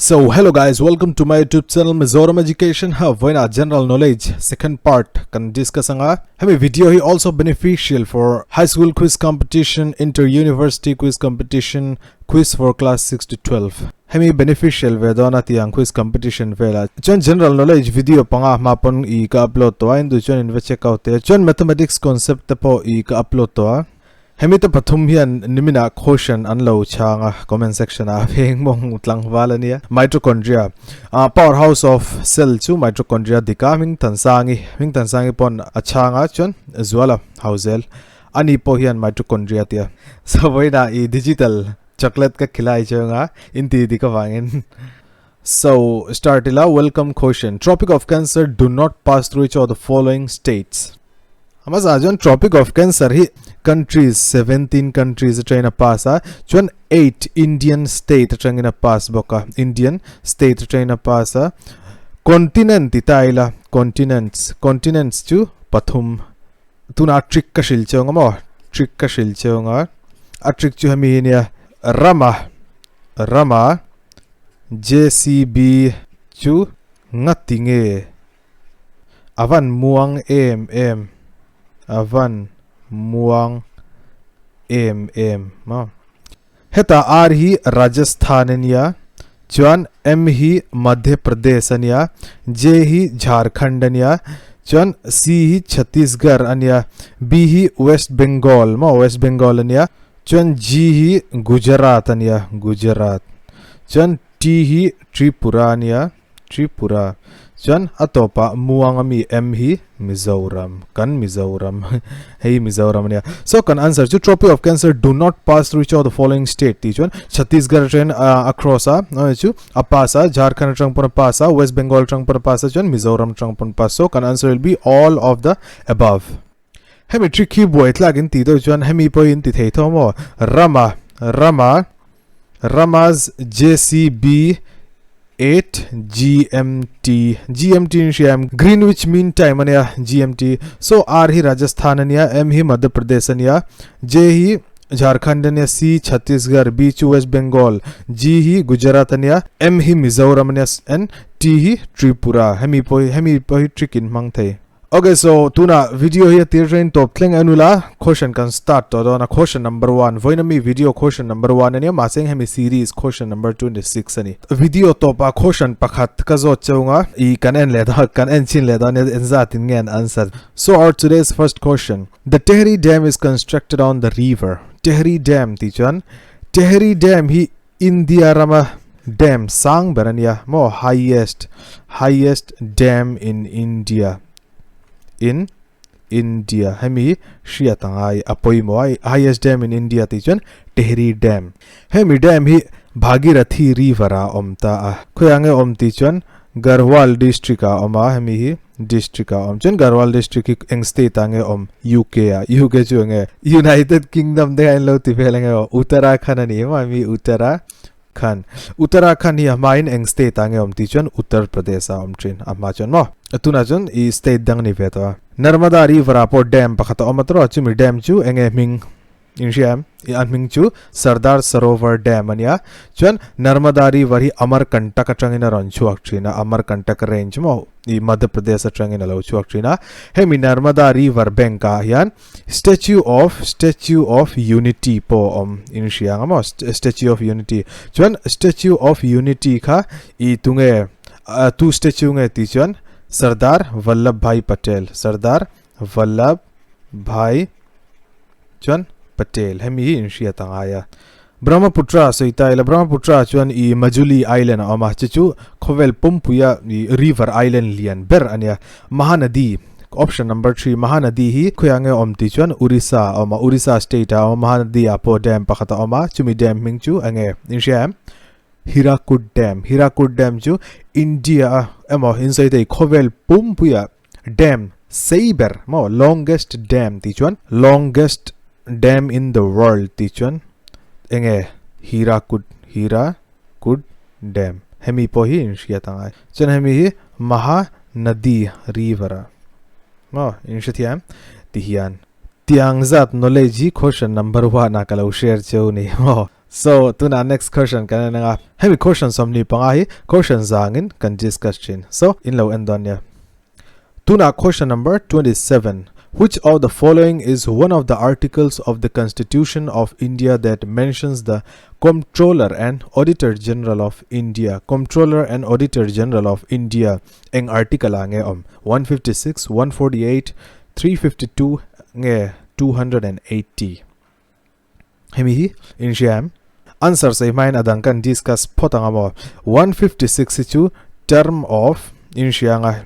So hello guys, welcome to my YouTube channel Mizoram Education Hub. Voina General Knowledge second part kan discuss anga. Hemi video hi also beneficial for high school quiz competition, inter-university quiz competition, quiz for class 6 to 12. Hemi beneficial ve dona tiang quiz competition vela. Chuan general knowledge video panga ma pon i ka upload to a indu chuan in va check out te. Chuan mathematics concept te pawh i ka upload to a. Hemi te pathum hian nimina question an lo chhang a, comment section ah veng mawng tlangval a nia. Mitochondria, ah powerhouse of cell chu mitochondria dik a, Hmingthansangi, Hmingthansangi pawn a chhang a chuan Zuala Hauzel ani pawh hian mitochondria tia. So vawiinah i digital chocolate ka khilai cheng a, inti dik avangin. So start ila, welcome question. Tropic of Cancer do not pass through each of the following states. Hmasa chuan Tropic of Cancer hi countries 17 countries atangin a pass a, chuan 8 Indian state atangin a pass bawk a, Indian state atangin a pass a. Continent ti ta ila, continents, continents chu pathum. Tuna trick ka hril cheu anga maw? Trick ka hril cheu anga. A trick chu hemi hi nia, Rama, Rama JCB chu ngati nge? A van muang em em, a van muang em em maw. Heta R hi Rajasthan a nia, chuan M hi Madhya Pradesh a nia, J hi Jharkhand a nia, chuan C hi Chhattisgarh a nia, B hi West Bengal maw, West Bengal a nia, chuan G hi Gujarat a nia, Gujarat, chuan T hi Tripura a nia. Tripura chuan a tawpah muang ami M hi Mizoram kan Mizoram hei Mizoram ania so kan answer chu Tropic of Cancer do not pass through each of the following state tih chuan Chhattisgarh atangin a cross a chu a pass a Jharkhand atang pawn a pass a West Bengal atang pawn a pass a chuan Mizoram atang pawn a pass so kan answer will be all of the above. Hemi trick hi buai tlak in tih deuh chuan hemi pawh hi in ti thei tho maw Rama Rama Rama's JCB 8 GMT GMT in hria em Greenwich Mean Time ania GMT so R hi Rajasthan ania M hi Madhya Pradesh ania J hi Jharkhand ania C Chhattisgarh B chu West Bengal G hi Gujarat ania M hi Mizoram ania and T hi Tripura hemi pawh hi hemi pawh hi trick in hmang thei. Ok so tuna video hi a tir train tawp thleng en ula question kan start tawh dawn a question number 1 vawiin ami video question number 1 ania mahse hemi series question number 26 ani video tawp ah question pakhat ka zawt chunga i kan en leh dawn kan en chin leh dawn ania engzat in nge an answer so our today's first question the Tehri dam is constructed on the river Tehri dam tih chuan Tehri dam hi India rama dam sang ber ania maw highest highest dam in India in India hemi hriat angai a pawimawh a highest dam in India tih chuan Tehri dam hemi dam hi Bhagirathi river ah a awm ta a khawiah nge awm tih chuan Garhwal district ah a awm a hemi hi District ah awm chuan Garhwal district hi eng state ah nge awm? UK ah UK chu enge United Kingdom te kha in lo ti vel ange aw Uttarakhand a ni emaw mi Uttarakhand Uttarakhand hi a hma in eng state ah nge awm tih chuan Uttar Pradesh ah awm thin a hma chuan maw tunah chuan i state dang a ni ve tawh a Narmada river ah pawh dam pakhat a awm a tawrh a chumi dam chu enge hming In hria em? I an hming chu Sardar Sarovar Dam a nia. Chuan Narmada River hi Amarkantak atangin a rawn chhuak thin a, Amarkantak range maw i Madhya Pradesh atangin a lo chhuak thin a. Hemi Narmada River bank ah hian Statue of Statue of Unity pawh a awm. In hria ang maw? Statue of Unity. Chuan Statue of Unity kha i tunge tu statue nge tih chuan Sardar Vallabhbhai Patel Sardar Vallabhbhai Chuan Patel hemi hi inhriat a ngai a. Brahmaputra sawi ta ila Brahmaputra chuan i Majuli Island a awm a, chu chu khawvel pumpuia i river island lian ber a nia. Mahanadi, option number 3, Mahanadi hi khawiah nge awm tih chuan Orissa a awm a, Orissa state ah a awm a, Mahanadi ah pawh dam pakhat a awm a, chumi dam hming chu enge inhria em? Hirakud Dam, Hirakud Dam chu India a emaw insawi thei khawvel pumpuia Dam sei ber maw longest dam tih chuan longest dam in the world tih chuan enge Hirakud Hirakud dam hemi pawh hi in hriat angai chuan hemi hi Mahanadi river a maw in hrethiam ti hian tiang zat knowledge hi question number 1 ah ka lo share cheu ni maw. So tuna next question kan en anga hemi question 25 hi question zangin kan discuss thin. So in lo en dawn nia. Tuna question number 27. Which of the following is one of the articles of the Constitution of India that mentions the Comptroller and Auditor General of India? Comptroller and Auditor General of India eng article ah nge awm? 156, 148, 352 nge 280? Hemi hi in hria em? Answer sawi hmain a dang kan discuss phawt ang a maw? 156 hi chu term of in hria anga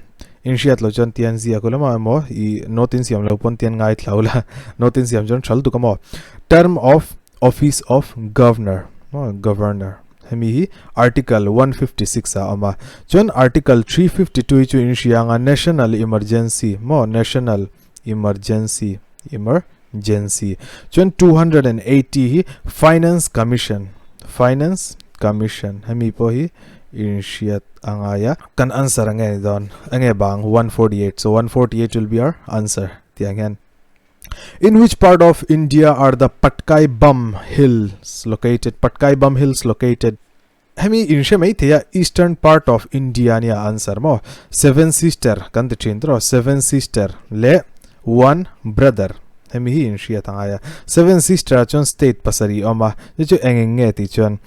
in hriat loh chuan tian ziak ula maw emaw i note in siam lo pawn tian ngai thla ula note in siam chuan thal tuk a maw? Term of office of governor maw governor hemi hi article 156 ah a awm a chuan article 352 hi chu in hria anga national emergency maw national emergency emergency chuan 280 hi finance commission finance commission hemi pawh hi inhriat a ngai a kan answer ange ni dawn ange bang 148 so 148 will be our answer tiang hian In which part of India are the Patkai Bum Hills located? Patkai Bum Hills located Hemi inhre mai thei a, Eastern part of India nia answer maw? Seven sister kan ti thin tawh, seven sister leh one brother hemi hi inhriat a ngai a. Seven sister ah chuan state pasarih a awm a, chu chu eng eng nge tih chuan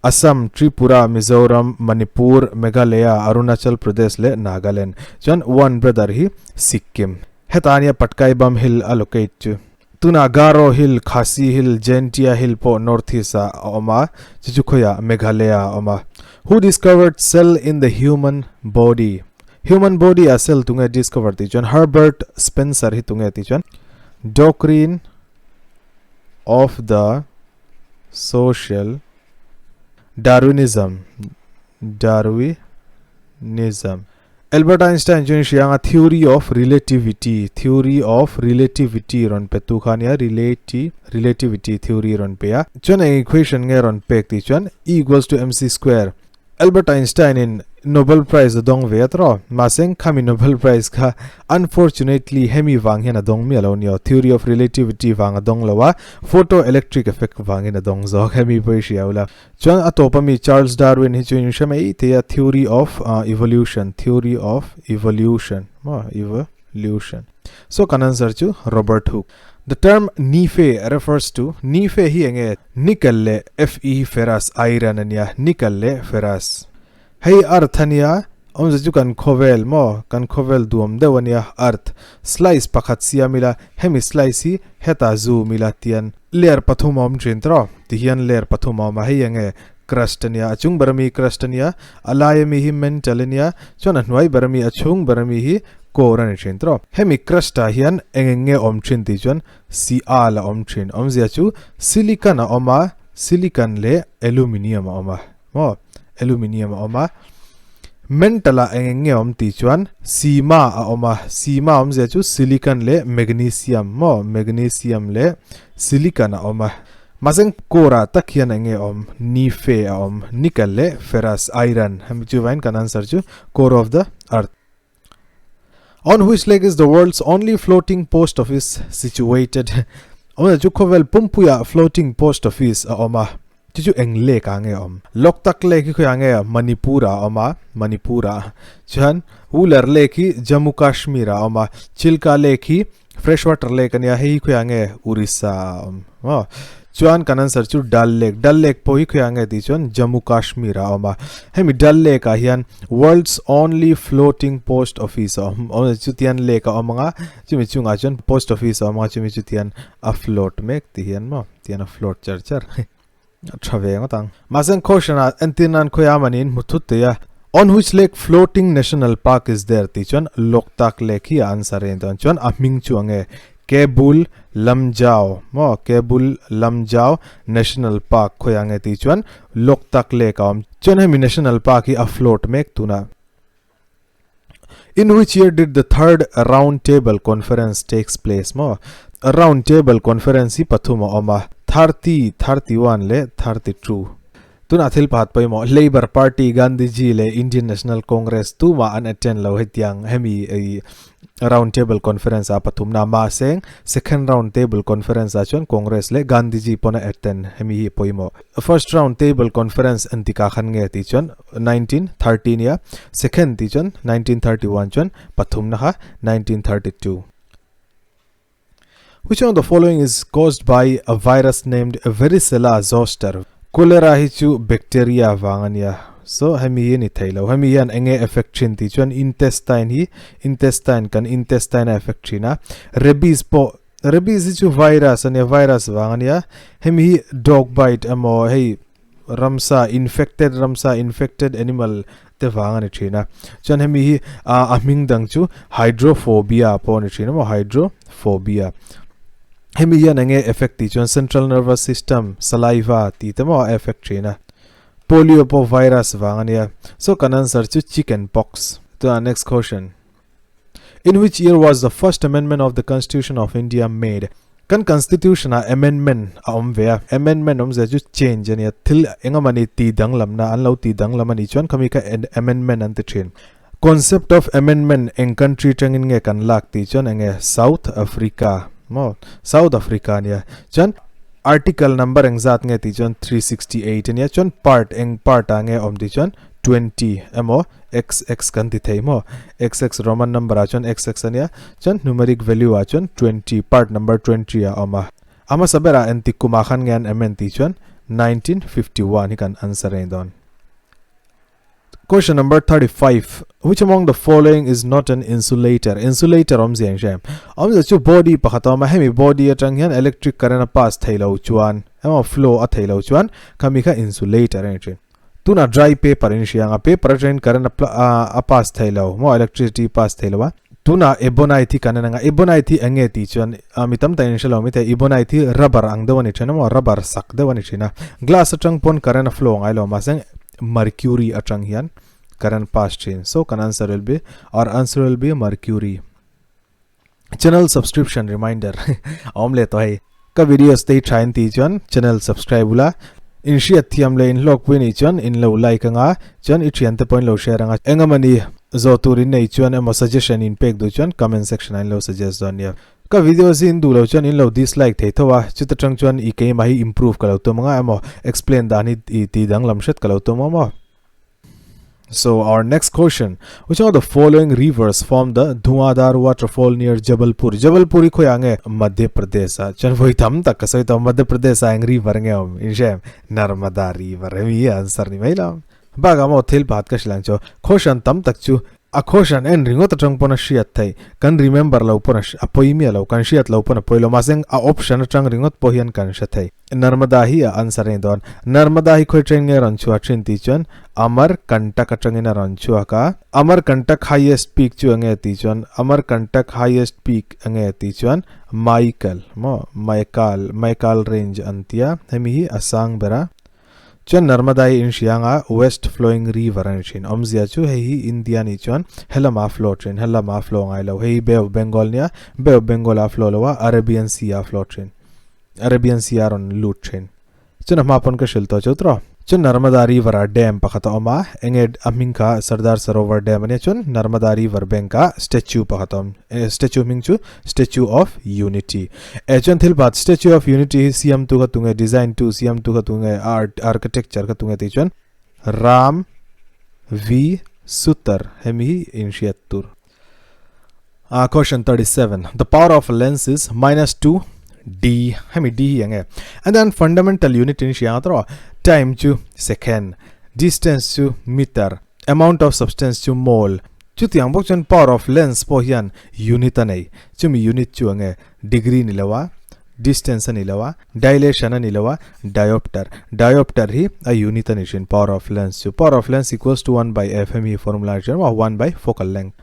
Assam, Tripura, Mizoram, Manipur, Meghalaya, Arunachal Pradesh leh Nagaland. Chuan one brother hi Sikkim. Heta nia Patkai Bum Hill a locate chu. Tunah Garo Hill, Khasi Hill, Jaintia Hill pawh North East ah a awm a, chu chu khawiah Meghalaya ah a awm a. Who discovered cell in the human body? Human body ah cell tunge discover tih chuan Herbert Spencer hi tunge tih chuan Doctrine of the Social Darwinism, Darwinism. Albert Einstein chuan hria anga theory of relativity, theory of relativity rawn pe tu kha ania relati relativity theory rawn pe a. Chuan eng equation nge rawn pek tih chuan E equals to mc square. Albert Einstein in Nobel Prize a dawng ve a tawh. Mahse khami Nobel Prize kha unfortunately hemi vang hian a dawng miah lo nia, theory of relativity vang a dawng lo a, photoelectric effect vangin a dawng zawk hemi pawh i hria ula. Chuan a tawp ami Charles Darwin hi chu in hre mai thei a, theory of evolution, theory of evolution maw evolution. So kan answer chu Robert Hooke. The term Nife refers to, Nife hi enge nickel leh Fe hi ferrous iron ania, nickel leh ferrous. Hei earth ania, awmze chu kan khawvel maw, kan khawvel duam deuh ania earth. Slice pakhat siam ila, hemi slice hi hetah zoom ila tian Layer pathum a awm thin tawh ti hian layer pathum a awm a, hei enge crust ania, a chung ber ami crust ania, a lai ami hi mantle ania, chuan a hnuai ber ami a chhung ber ami hi core a ni thin tawh. Hemi crust ah hian eng eng nge awm thin tih chuan si al a awm thin, awmzia chu silicon a awm a, silicon leh aluminium a awm a. Maw? Aluminium a awm a. Mental ah eng eng nge awm tih chuan sima a awm a. Sima awmzia chu silicon leh magnesium maw? Magnesium leh silicon a awm a. Mahse core ah tak hian eng nge awm? Nife a awm. Nickel leh ferrous, iron. Hemi chuvain kan answer chu core of the earth. On which lake is the world's only floating post office situated? Awmzia chu khawvel pumpuiah floating post office a awm a, chu chu eng lake ah nge a awm? Loktak lake hi khawiah nge? Manipur ah a awm a, Manipur ah. Chuan Wular lake hi Jammu Kashmir ah a awm a, Chilka lake hi Fresh water lake ania hei hi khawiah nge Orissa ah a awm maw chuan kan answer chu Dal lake Dal lake pawh hi khawiah nge tih chuan Jammu Kashmir ah a awm a hemi Dal lake ah hian world's only floating post office a awm awm chu tian lake a awm anga chumi chungah chuan post office a awm anga chumi chu tian a float mek ti hian maw tian a float char char A tha ve ngawt ang. Mahse an khawi ah entir nan khawi a mahni in hmu thut thei a. On which lake floating national park is there tih chuan Loktak lake hi a answer a ni dawn. Chuan a hming chu ang e Keibul Lamjao maw Keibul Lamjao National Park khawi ang e tih chuan Loktak lake a awm. Chuan hemi national park hi a float mek tunah. In which year did the third round table conference takes place maw? Round table conference hi pathum a awm a, 30, 31 leh 32. Tunah thil pakhat pawimawh, Labour Party, Gandhiji leh Indian National Congress tumah an attend lo hetiang hemi ei. Round Table Conference ah pathumna mahse Second Round Table Conference ah chuan Congress leh Gandhiji pawn a attend hemi hi pawimawh. First Round Table Conference en tikah khan nge tih chuan 1930 nia, Second tih chuan 1931 chuan pathumna kha 1932. Which one of the following is caused by a virus named varicella zoster? Cholera hi chu bacteria vang a nia, so hemi hi a ni thei lo. Hemi hian eng nge effect thin tih chuan intestine hi intestine kan intestine a effect thin a. Rabies pawh rabies hi chu virus a nia, virus vang a nia. Hemi hi dog bite emaw hei ramsa infected ramsa infected animal te vang a ni thin a chuan hemi hi a hming dang chu hydrophobia pawh a ni thin a maw hydrophobia hemi hian enge effect tih chuan central nervous system saliva tih te maw a effect thin a polio pawh virus vang a nia so kan answer chu chicken pox tuna next question In which year was the first amendment of the Constitution of India made? Kan Constitution ah amendment a awm ve a, amendment awmzia chu change a nia, thil engamawni ti danglamna an lo ti danglam a nih chuan khami kha amendment an ti thin. Concept of amendment eng country tangin nge kan lak tih chuan enge South Africa maw South Africa a nia. Chuan article number engzat nge tih chuan 368 a nia, chuan part eng part ah nge awm tih chuan 20 emaw xx kan ti thei maw xx roman number ah chuan xx ania chuan numeric value ah chuan 20 part number 20 a awm a a hmasa berah engtik kumah khan nge an amend tih chuan 1951 hi kan answer a ni dawn. Question number 35 which among the following is not an insulator insulator awmzia eng hre awmzia chu body pakhat a awm a hemi body atang hian electric current a pass thei lo chuan emaw flow a thei lo chuan khami kha insulator a ni thin. Tunah dry paper in hria ang a, paper atangin current a pass thei lo maw, electricity pass thei lo a. Tunah ebonite hi kan en ang a, ebonite hi eng nge tih chuan mi tam tak in hre lo maithei, ebonite hi rubber ang deuh a ni thin a maw, rubber sak deuh a ni thin a. Glass atang pawn current a flow ngai lo mahse mercury atang hian current pass thin. So kan answer will be, our answer will be mercury. Channel subscription reminder a awm leh tawh hei. Ka videos te hi tha in tih chuan channel subscribe ula, in hriat thiam leh in hlawkpui nih chuan in lo like anga, chuan i thiante pawh in lo share anga. Engamawni zawh tur in nei chuan emaw suggestion in pek duh chuan comment section ah in lo suggest dawn nia. Ka videos hi in duh lo chuan in lo dislike thei tho a, chuta tang chuan i keimah hi improve ka lo tum anga emaw explain dan hi i tih danglam hret ka lo tum anga maw. So our next question, which of the following rivers form the Dhuadhar waterfall near Jabalpur? Jabalpur hi khoya nge Madhya Pradesh a chuan voi tam tak ka sawi tawh Madhya Pradesh a eng river nge awm in hre Narmada river hemi hi answer ni mai lo bak ah maw thil pakhat ka hrilh ang chu question tam tak chu A question en ringawt atang pawn a hriat theih. Kan remember lo pawn a pawi miah lo, kan hriat lo pawn a pawi lo. Mahse a option atang ringawt pawh hian kan hre thei. Narmada hi a answer a ni dawn. Narmada hi khawi train nge a rawn chhuah thin tih chuan Amarkantak atangin a rawn chhuak a. Amarkantak highest peak chu enge tih chuan Amarkantak highest peak enge tih chuan Maikal maw Maikal Maikal range an tia. Hemi hi a sang ber a. Chuan Narmada hi inhria anga west flowing river a ni thin. Awmzia chu hei hi India nih chuan helama a flow thin, helama a flow ngai lo. Hei hi Bay of Bengal nia, Bay of Bengal a flow lo a, Arabian Sea a flow thin. Arabian Sea a rawn lut thin. Chuan a hma pawn ka hrilh tawh chu tawh. Chuan Narmada river ah dam pakhat a awm a, enge a hming kha Sardar Sarovar dam a nia. Chuan Narmada river bank ah statue pakhat a awm. Statue hming chu Statue of Unity. E chuan thil pakhat Statue of Unity hi siamtu kha tunge, design tu siamtu kha tunge, a architecture kha tunge tih chuan Ram V Sutar hemi hi inhriat tur. Question 37. The power of a lens is minus 2 D. Hemi D hi enge. And then fundamental unit in hria anga time chu second, distance chu meter, amount of substance chu mole. Chutiang bawk chuan power of lens pawh hian unit a nei. Chumi unit chu enge degree ni lo a, distance a ni lo a, dilation a ni lo a, diopter. Diopter hi a unit a ni thin power of lens chu. Power of lens equals to 1 by f hemi hi formula a ni thin a, 1 by focal length.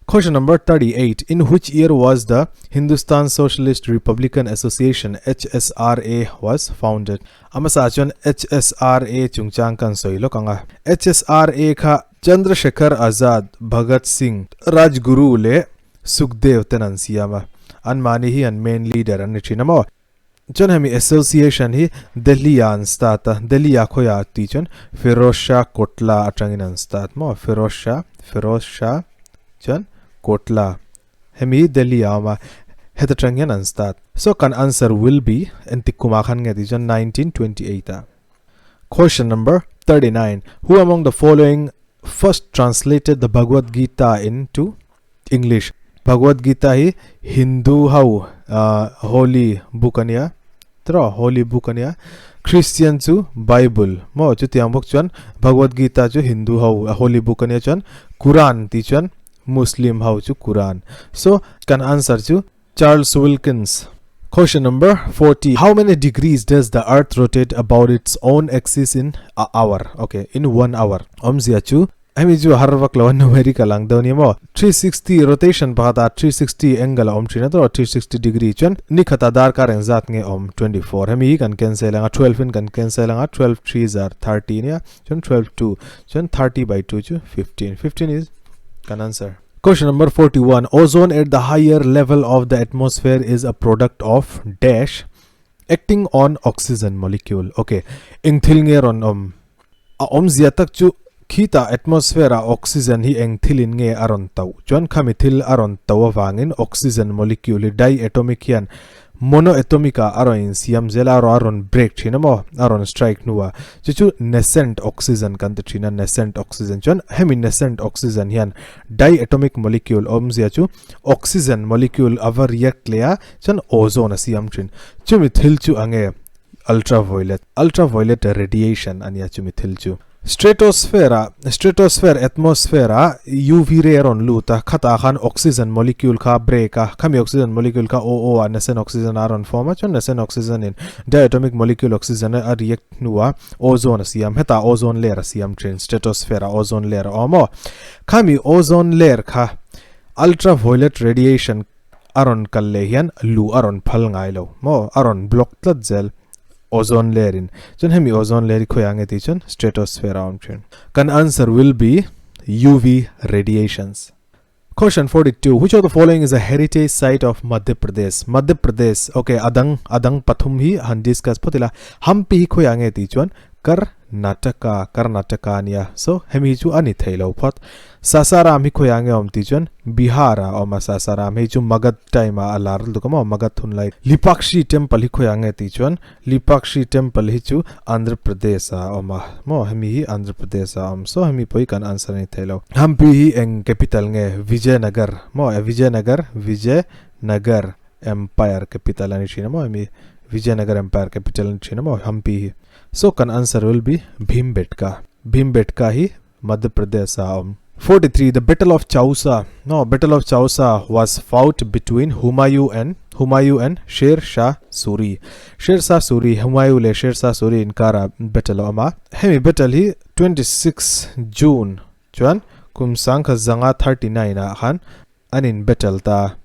Question number 38. In which year was the Hindustan Socialist Republican Association HSRA was founded? A hmasa chuan HSRA chungchang kan sawi lawk ang a. HSRA kha Chandrasekhar Azad, Bhagat Singh, Rajguru leh Sukhdev ten an siam a, anmahni hi an main leader an ni thin a maw? Chuan hemi association hi Delhi ah an start a, Delhi ah khawiah tih chuan Feroz Shah Kotla atangin an start maw? Feroz Shah, Feroz Shah chuan Kotla. Hemi Delhi a awm a, heta tang hian an start. So kan answer will be entik kumah khan nge tih chuan 1928 ah. Question number 39. Who among the following first translated the Bhagavad Gita into English? Bhagavad Gita hi Hindu ho holy book a nia tiraw holy book a nia Christian chu Bible maw chutiang bawk chuan Bhagavad Gita chu Hindu ho holy book a nia chuan Quran tih chuan Muslim ho chu Quran. So kan answer chu Charles Wilkins. Question number 40. How many degrees does the earth rotate about its own axis in a hour? Okay, in one hour. Awmzia chu hemi chu har vak lo a numerical ang deuh nia maw? 360 rotation pakhatah 360 angle a awm thin a tawh 360 degree chuan ni khatah darkar engzat nge awm 24 hemi hi kan cancel anga 12 in kan cancel anga 12 3 zar 30 nia chuan 12 2 chuan 30 by 2 chu 15 15 is kan answer. Question number 41 Ozone at the higher level of the atmosphere is a product of dash acting on oxygen molecule. Okay, eng thil nge rawn awm? A awmzia tak chu khita atmosphere ah oxygen hi eng thilin nge a rawn tauh? Chuan khami thil a rawn tauh avangin oxygen molecule hi diatomic hian Monoatomic ah a rawn insiam zel a, a rawn break thin a maw, a rawn strike hnuah. Chu chu nascent oxygen kan ti thin a, nascent oxygen chuan hemi nascent oxygen hian diatomic molecule awmzia chu oxygen molecule a va react leh a, chuan ozone a siam thin. Chumi thil chu a nge ultraviolet, ultraviolet radiation a nia chumi thil chu. Stratosphere ah, stratosphere atmosphere ah UV ray a rawn lut a, khatah khan oxygen molecule kha a break a, khami oxygen molecule kha OO ah nascent oxygen a rawn form a, chuan nascent oxygen in diatomic molecule oxygen a react hnuah ozone a siam, hetah ozone layer a siam thin, stratosphere ah ozone layer a awm aw. Khami ozone layer kha ultraviolet radiation a rawn kal leh hian luh a rawn phal ngai lo maw a rawn block tlat zel ozone layer in chuan hemi ozone layer hi khawiah nge tih chuan stratosphere a awm thin kan answer will be UV radiations Question 42 Which of the following is a heritage site of Madhya Pradesh Madhya Pradesh okay adang adang pathum hi han discuss phawt ila Hampi hi khawiah nge tih chuan Karnataka, Karnataka a nia. So, hemi hi chu a ni thei lo phawt. Sasaram hi khawiah nge awm tih chuan Bihar ah a awm a, Sasaram hei chu Magad time ah a lar lutuk a maw, Magad hun lai. Lipakshi temple hi khawiah nge tih chuan Lipakshi temple hi chu Andhra Pradesh ah a awm a maw, hemi hi Andhra Pradesh ah a awm. So, hemi pawh hi kan answer a ni thei lo. Hampi hi eng capital nge? Vijayanagar maw, Vijayanagar, Vijayanagar Empire capital a ni thin a maw hemi Vijayanagar Empire capital a ni thin a maw Hampi hi. So kan answer will be Bhimbetka. Bhimbetka hi Madhya Pradesh ah a awm. 43 the battle of Chausa no battle of Chausa was fought between Humayun and Humayun and Sher Shah Suri. Sher Shah Suri Humayun leh Sher Shah Suri inkara battle a awm a. Hemi battle hi 26 June chuan kum sangkhat zanga 39 ah khan an in battle ta.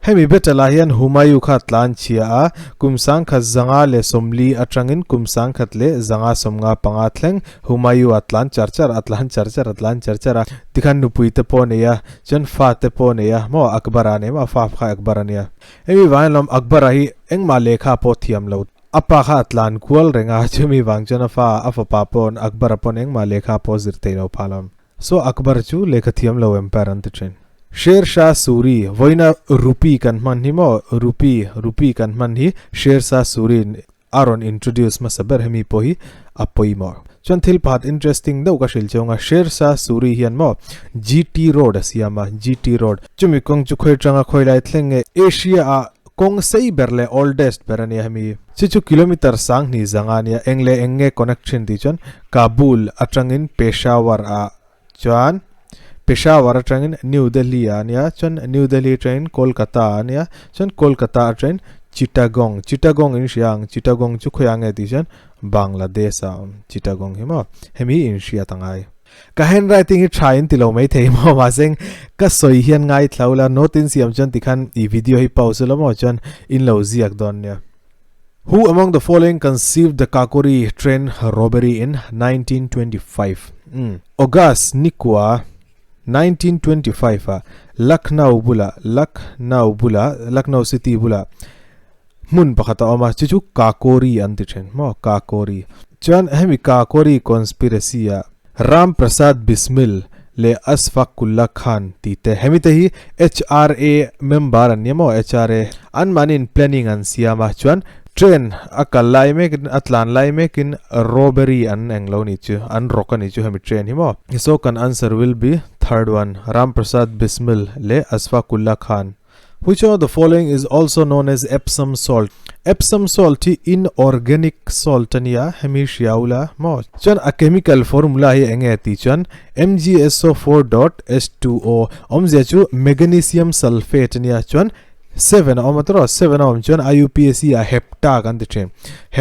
Hemi battle ah hian Humayun kha tlan chhia a, kum 1040 atangin kum 1075 thleng Humayun a tlan char char, a tlan char char, a tlan char char a. Tikhan nupui te pawh a nei a, chuan fa te pawh a nei a, maw Akbar a nei maw, fa kha Akbar a nia. Hemi vangin lawm Akbar a hi engmah lehkha pawh thiam lo, a pa kha a tlan kual reng a, chumi vang chuan a fa, a fapa pawh Akbar a pawn engmah lehkha pawh zir thei lo phah lawm. So Akbar chu lehkha thiam lo empire an ti thin. Sher Shah Suri, vawiina rupee kan hman hi maw, rupee, rupee kan hman hi Sher Shah Suri in a rawn introduce hmasa ber hemi pawh hi a pawimawh. Chuan thil pakhat interesting deuh ka hrilh cheu anga Sher Shah Suri hian maw GT Road a siam a, GT Road. Chumi kawng chu khawi tanga khawi lai thleng nge Asia ah kawng sei ber leh oldest ber a nia hemi. Chu chu kilometer 2000 a nia, eng leh eng nge connect thin tih chuan Kabul atangin Peshawar ah chuan Peshawar atangin New Delhi ah a nia, chuan New Delhi atangin Kolkata ah a nia, chuan Kolkata atangin Chittagong, Chittagong in hria ang, Chittagong chu khawiah nge tih chuan Bangladesh ah a awm Chittagong hi maw, hemi hi in hriat a ngai. Ka handwriting hi tha in ti lo mai thei maw mahse ka sawi hian ngaithla ula note in siam chuan tikhan i video hi pause ula maw chuan in lo ziak dawn nia. Who among the following conceived the Kakori train robbery in 1925? Umm August nikua 1925 ah Lucknow bula Lucknow bula Lucknow city bula hmun pakhat a awm a chu chu Kakori an ti thin maw Kakori chuan hemi Kakori conspiracy ah Ram Prasad Bismil leh Asfaqullah Khan tih te. Hemi te hi HRA member an ni maw? HRA anmahniin planning an siam a, chuan train a kal lai mekin a tlan lai mekin robbery an eng lo ni chu, an rawk a ni chu hemi train hi maw? So kan answer will be third one, Ram Prasad Bismil leh Asfaqullah Khan. Which one of the following is also known as Epsom salt? Epsom salt hi inorganic salt a nia, hemi hria ula maw? Chuan a chemical formula hi eng nge tih chuan MgSO4 dot H2O awmzia chu magnesium sulfate a nia, chuan 7 a awm a tawrh, 7 a awm chuan IUPAC ah hepta kan ti thin.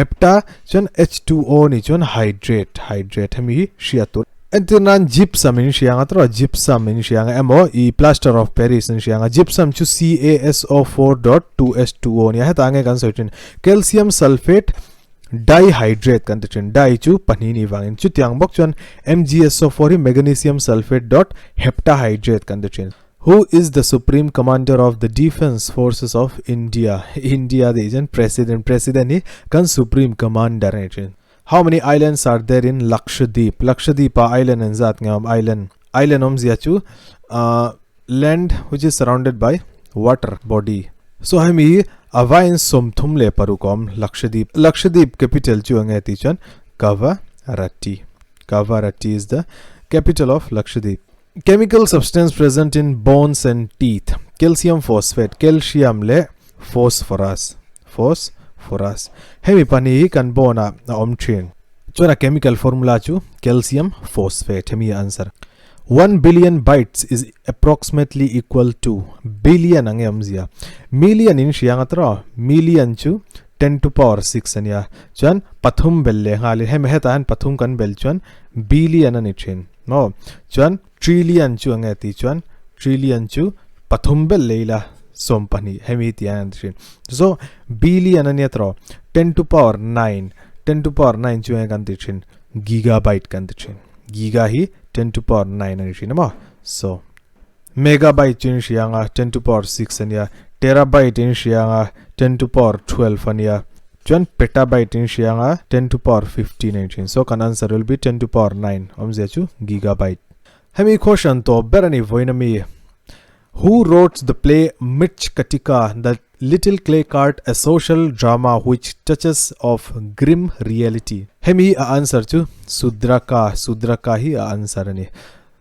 Hepta chuan H2O nih chuan hydrate, hydrate hemi hi hriat tur. Entir nan gypsum in hria anga tawrh, gypsum in hria anga emaw i plaster of Paris in hria anga gypsum chu CaSO4 dot 2H2O nia hetah nge kan sawi thin calcium sulfate dihydrate kan ti thin di chu pahnih ni vangin chutiang bawk chuan MgSO4 hi magnesium sulfate dot heptahydrate kan ti thin. Who is the supreme commander of the defence forces of India? India tih chuan president, president hi kan supreme commander a ni thin. How many islands are there in Lakshadweep? Lakshadweep ah island an zat nge awm? Island island awmzia chu uh, land which is surrounded by water body. So hemi hi a vaiin 36 awm Lakshadweep. Lakshadweep capital chu enge tih chuan Kavaratti. Kavaratti is the capital of Lakshadweep. Chemical substance present in bones and teeth. Calcium phosphate, calcium leh phosphorus, phosphorus. Hemi pahnih hi kan bone ah a awm thin. Chuan a chemical formula chu calcium phosphate hemi a answer. 1 billion bytes is approximately equal to billion ang e awmzia. Million in hria anga tawh million chu 10 to power 6 ania. Chuan pathum bel leh nghal in hemi hetah hian pathum kan bel chuan billion a ni thin. Maw? Chuan trillion chu enge tih chuan trillion chu pathum belh leh ila 12 hemi tih an thin. So billion ania tawh 10 to power 9 10 to power 9 chu enge kan ti thin gigabyte kan ti thin. Giga hi 10 to power 9 ani thin maw? So megabyte chu in hria anga 10 to power 6 ania terabyte in hria anga 10 to power 12 ania chuan petabyte in hria anga 10 to power 15 ani thin. So kan answer will be 10 to power 9 awmzia chu gigabyte. Hemi question tawp ber ani vawiin ami Who wrote the play Mrichkatika, the little clay cart, a social drama which touches of grim reality? Hemi a answer chu Sudraka, Sudraka hi a answer ani.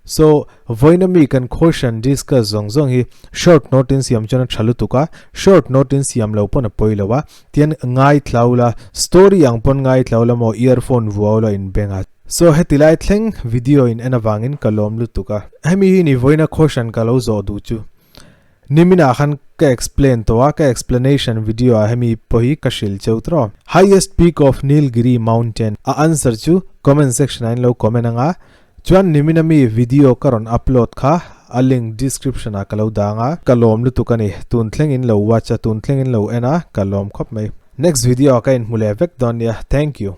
So, vawiin ami kan question discuss zawng zawng hi short note in siam chuan a tha lutuk a, short note in siam lo pawn a pawi lo a, tian ngaithla ula, story ang pawn ngaithla ula maw earphone vuau la in beng a. So, heti lai thleng video in en avangin ka lawm lutuk a. Hemi hi ni vawiina question ka lo zawh duh chu. Niminah khan ka explain tawh a, ka explanation video ah hemi pawh hi ka hrilh cheu tawh. Highest peak of Nilgiri mountain a answer chu comment section ah in lo comment anga, chuan nimina mi video ka rawn upload kha a link description ah ka lo dang a, ka lawm lutuk a ni, tun thleng in lo watch a, tun thleng in lo en a, ka lawm khawp mai. Next video ah ka inhmu leh vek dawn nia, thank you.